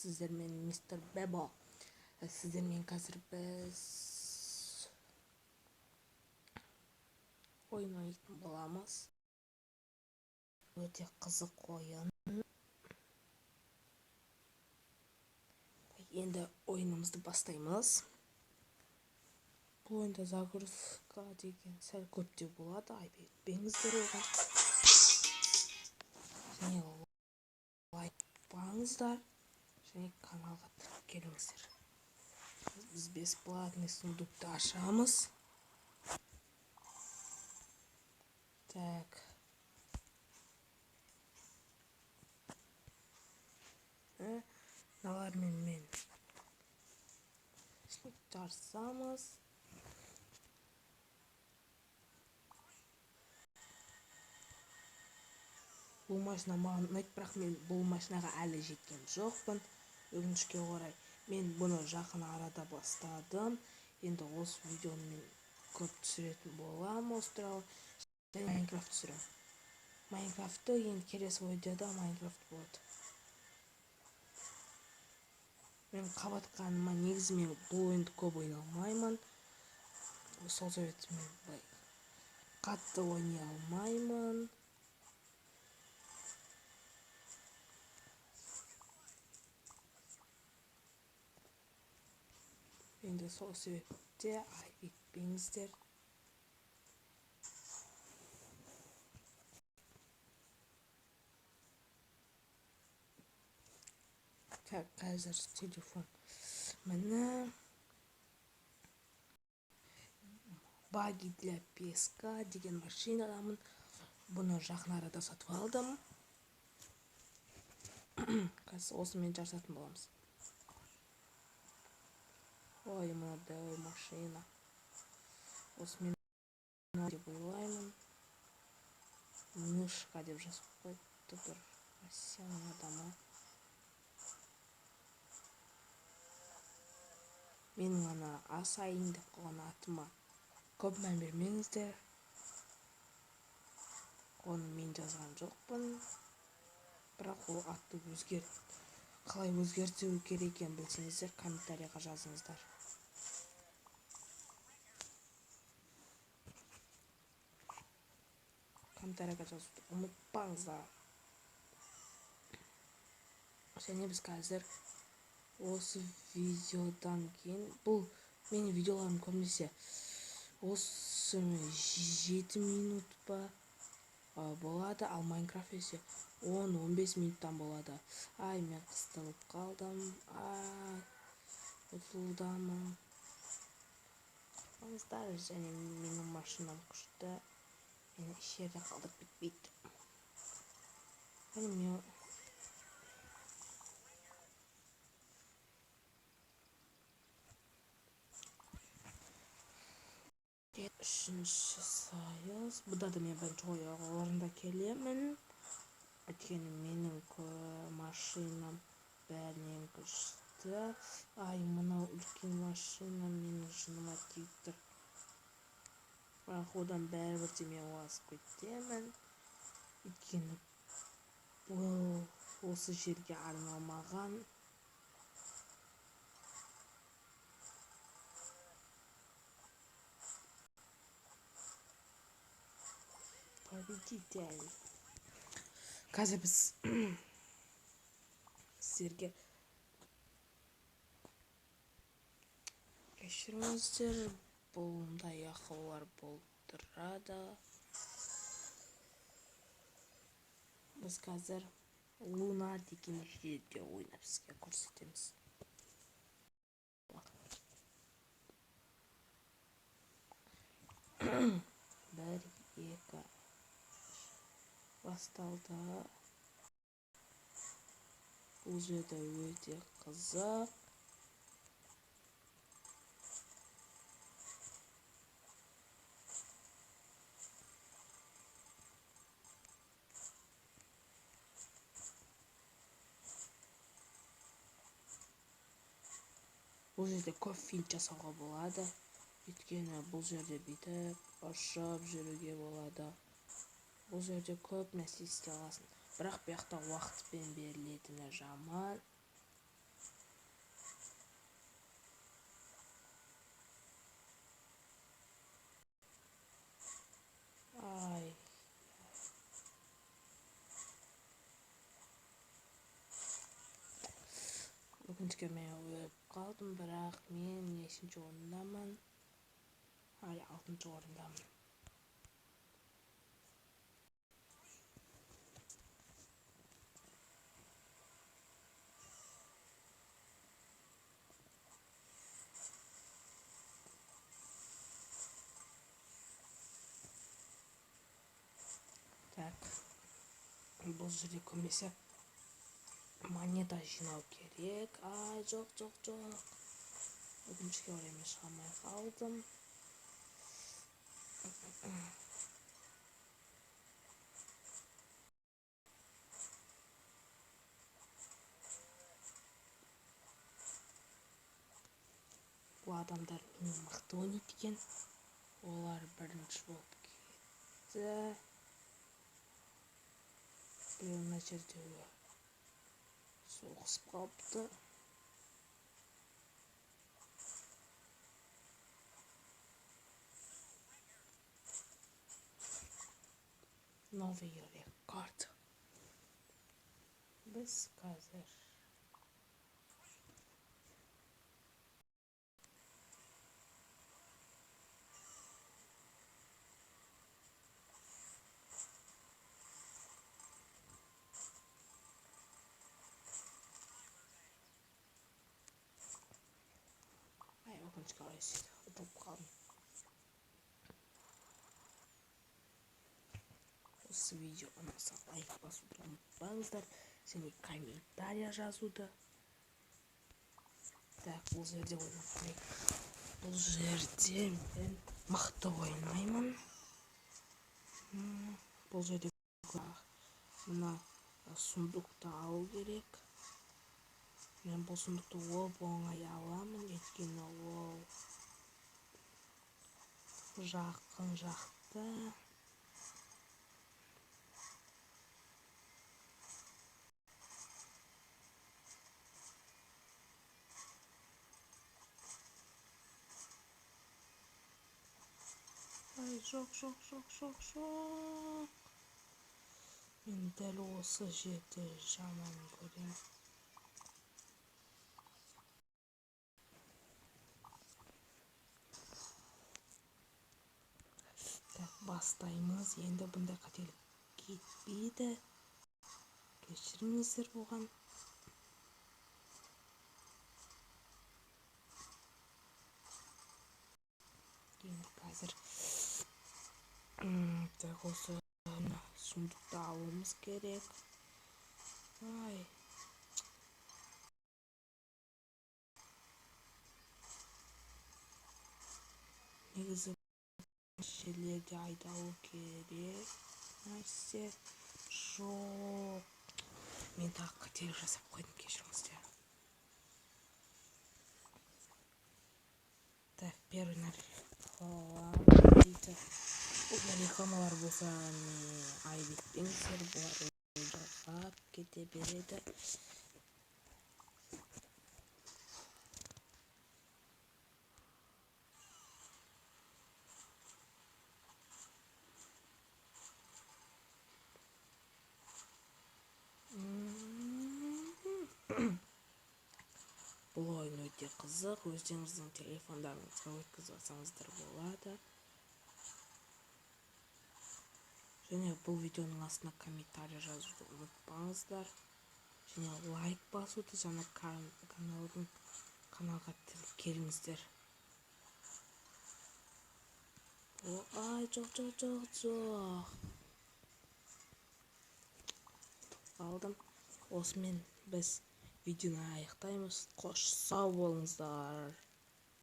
Сіздермен мистер Бебо. Сіздермен қазір біз ойын ойнайтын боламыз. Өте қызық ойын. Енді ойынымызды бастаймыз. Бұл ойында загрузка деген сәл көптеу болады, айып етпеңіздер оған. Және лайк басыңыздар және каналға тіркеліңіздер. Біз бесплатный сундукты ашамыз. Так. Мыналармен мен жарысамыз. Бұл машина маған ұнайды, бірақ мен бұл машинаға әлі жеткен жоқпын. Өкінішке орай, мен бұны жақын арада бастадым. Енді осы видеоны мен көп түсіретін боламын осы туралы. Және Майнкрафт түсіремін. Майнкрафтты енді келесі видеода Майнкрафт болады. Мен қабатқаныма негізі мен бұл ойынды көп ойнай алмаймын. Сол себепті мен былай қатты ойнай алмаймын. Енді сол себепте айып етпеңіздер. Так, қазір телефон. Міне баги для песка деген машинадамын. Бұны жақын арада сатып алдым. Қазір осымен жарысатын боламыз. Ой, мынадай машина. Осымен деп ойлаймын. Мышка деп жазып қойыпты бір Россияның адамы. Менің ана Асайын деп қойған атыма көп мән бермеңіздер. Оны мен жазған жоқпын. Бірақ ол атты қалай өзгерту керек екенін білсеңіздер, комментарийға жазыңыздар. Комментарийға жазуды ұмытпаңыздар. Және біз қазір осы видеодан кейін, бұл менің видеоларым көбінесе осы 7 минут па болады, ал Майнкрафт есе 10-15 минуттан болады. Ай, мен қыстырылып қалдым. Ай, ұтылдамын. Қорықпаңыздар, және менің машинам күшті. Мені еш жерде қалдырып кетпейді. Және мен үшінші сайыс. Бұда да мен бірінші орында келемін. Өйткені менің машинам бәрінен күшті. Ай, мынау үлкен машина менің жыныма тиіп тұр. Бірақ одан бәрібір де мен озып кетемін. Өйткені бұл осы жерге арналмаған. Победитель. Қазір біз сіздерге кешіріңіздер, бұндай ақаулар болып тұрады. Біз қазір Луна деген жерде ойнап сізге көрсетеміз. Бір, екі, басталды. Бұл жерде өте қызық. Бұл жерде көп финт жасауға болады. Өйткені бұл жерде бүйтіп ұшып жүруге болады. Бұл жерде көп нәрсе істей аласың. Бірақ бұл жақта уақытпен берілетіні жаман. Өкінішке мен өліп қалдым, бірақ мен нешінші орындамын? Ай, 6-шы орындамын. Так, бұл жерде көбінесе монета жинау керек. Ай, жоқ, жоқ, жоқ. Өкінішке орай мен шыға алмай қалдым. Бұл адамдар менен мықты ойнайды екен. Олар бірінші болып кетті. Біреу мына жерде соғысып қалыпты. Новый рекорд. Біз қазір өкінішке орай сөйтіп ұтылып қалдым. Осы видео ұнаса лайк басуды ұмытпаңыздар және комментарий жазуды. Так, бұл жерде ойнап көрейік. Бұл жерде мен мықты ойнаймын. Бұл жерде мына сундукты алу керек. Мен бұл сундукты оп-оңай аламын, өйткені ол жақын жақта. Ай, жоқ, жоқ, жоқ, жоқ, жоқ. Мен дәл осы жерде жаман көремін. Так, бастаймыз. Енді бұндай қателік кетпейді. Кешіріңіздер бұған. Енді қазір так, осы сундукты алуымыз керек. Ай. Негізі жерлерде айдалу керек нәрсе. Жоқ. Мен тағы қателік жасап қойдым, кешіріңіздер. Так, первый на реклама дейді. Бұл рекламалар болса, айып етпеңіздер, бұлар жалғап кете береді. Бұл ойын өте қызық, өздеріңіздің телефондарыңызға өткізіп алсаңыздар болады. Және бұл видеоның астына комментарий жазуды ұмытпаңыздар. Және лайк басуды, және каналға тіркеліңіздер. Ай, жоқ, жоқ, жоқ, жоқ. Алдым. Осымен біз видеоны аяқтаймыз. Қош, сау болыңыздар.